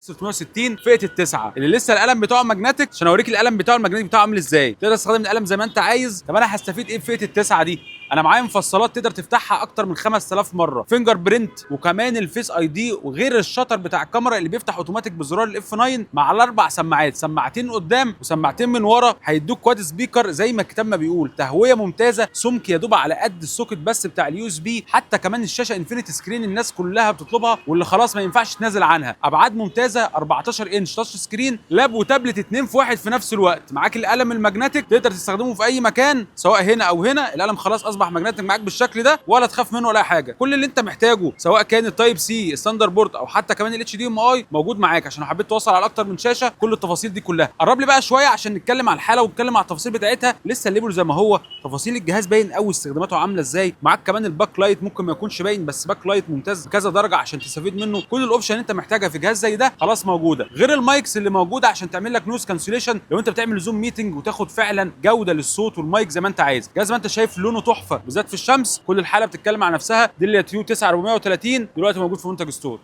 360 فئة التسعة اللي لسه القلم بتاعه magnetic. عشان اوريك القلم بتاعه ال magnetic بتاعه عامل ازاي، تقدر تستخدم القلم زي ما انت عايز. طب انا هستفيد ايه بفئة التسعة دي؟ انا معايا مفصلات تقدر تفتحها اكتر من 5000 مره، fingerprint وكمان ال Face ID، وغير ال shutter بتاع الكاميرا اللي بيفتح اوتوماتيك بزرار ال F9 مع الاربع سماعات، سماعتين قدام وسماعتين من ورا، هيدوك quad speaker زي ما الكتاب ما بيقول، تهوية ممتازه، سمك يا دوب على قد ال socket بس بتاع ال USB. حتى كمان الشاشة infinity screen الناس كلها بتطلبها واللي خلاص ما ينفعش تنزل عنها. ابعاد ممتازه، 14 inch touch screen، lap و tablet 2 في 1 في نفس الوقت. معاك القلم ال magnetic تقدر تستخدمه في اي مكان سواء هنا او هنا. القلم خلاص اصبح magnetic معاك بالشكل ده، ولا تخاف منه ولا اي حاجه. كل اللي انت محتاجه سواء كان ال Type C standard port او حتى كمان ال HDMI موجود معاك، عشان لو حبيت توصل على اكتر من شاشه. كل التفاصيل دي كلها. قرب لي بقى شوية عشان نتكلم على الحالة ونتكلم على التفاصيل بتاعتها. لسه ال label زي ما هو، تفاصيل الجهاز باين قوي استخداماته عامله ازاي. معاك كمان ال backlight، ممكن ما يكونش باين بس backlight ممتاز كذا درجه عشان تستفيد منه. كل ال option اللي انت محتاجها في جهاز زي ده خلاص موجوده، غير ال mics اللي موجودة عشان تعمل لك noise cancellation لو انت بتعمل Zoom meeting وتاخد فعلا جوده للصوت والمايك زي ما انت عايز. جهاز ما انت شايف لونه تحفة بالذات في الشمس. كل الحالة بتتكلم عن نفسها. Dell Latitude 9430 دلوقتي موجود في منتج ستور.